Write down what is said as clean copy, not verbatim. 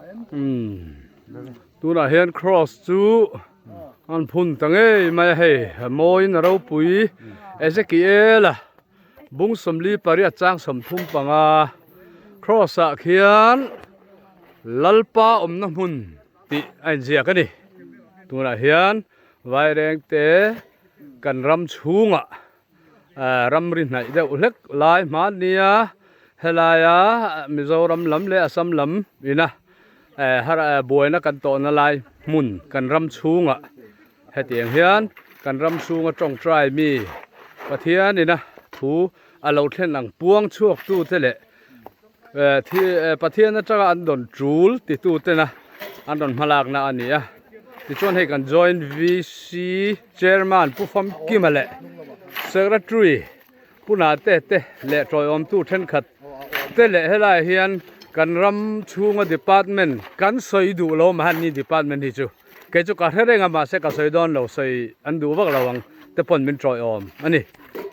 Umm tunah hian cross chu an phun ta ngei mai a hei a mawiin a ropui Ezekiel a bung sawmli pariat chang 30 panga cross ah khian Lalpa awmna hmun tih a inziak a ni tunah hian vaireng te kan ram chhungah. Ramri hnaih deuh hlek lai hmania helaia Mizoram lam leh Assam lam ina buaina kan tawhna lai hmun kan ram chhungah hetiang hian kan ram chhunga tawngtai mi Pathian ina thu a lo thlen ang puang chhuak tute leh Pathian atanga an rawn tul titu tena an rawn hmalakna a ni a tichuan hei kan joint VC chairman Pu Famkima leh secretary Pu Nate te leh tawiawmtu thenkhat te leh helaiah hian kan ram chhunga department kan sawi duh lo mahni ni department hi chu kei chu ka hre reng a mahse ka sawi dawn lo sawi an duh vak lo ang te pawn min tawiawm a ni.